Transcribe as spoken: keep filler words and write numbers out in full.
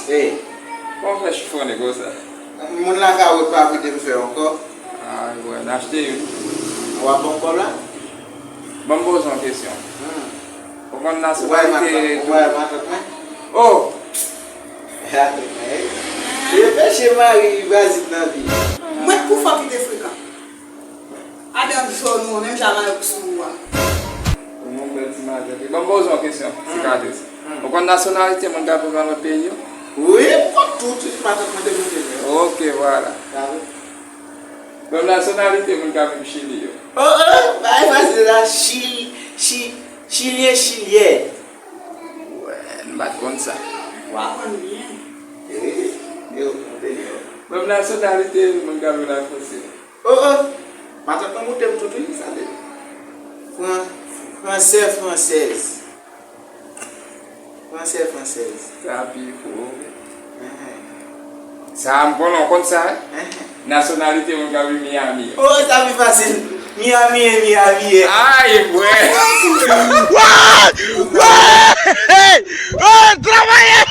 Ey, kòman w fè chifonnen konsa? Moun la ka wè pa vide m fè ankò. Ah, wè, n achte youn. W ap ban m kòb la? Ban m poze yon kesyon. Hmm. Ou konn nasyonalite... Ou pa matant mwen? Oh! Matant mwen, ey. Yo peche mari li Brazil nan vi. Mwen pou fò ki te frekan. Adan zòn ou an, menm jan mayo ki sou ou a. Ou yon bèl ti matant. Ban m poze yon kesyon, hmm, sikatris. Hmm. Ou konn nasyonalite moun k ap viv nan lòt peyi yo? Wi, m konn tout, tout matant mwen te monte mwen. Ok, vwala. Sa vre. Ban m nasyonalite moun k ap viv Chili yo. Oh, oh, bagay fasil la, Chili, Chi-, Chilyen, Chilyèn. Wè, m pa t konn sa. Wa konn byen. Wi, yo, monte yo. Ban m nasyonalite moun k ap viv nan Frans yo. Oh, oh! Matant mwen montre m tout, wi, sa te. Fran-, fransè, fransèz. Fransè, fransèz. Sa pi fo. Enhen. Sa a m konnen, w konn sa, wi? Enhen. Nasyonalite moun k ap viv Miami yo. Oh, sa pi fasil. Miami e Miami e. Ay, bwè! Wè! Wè! Hey! Oh, travayè!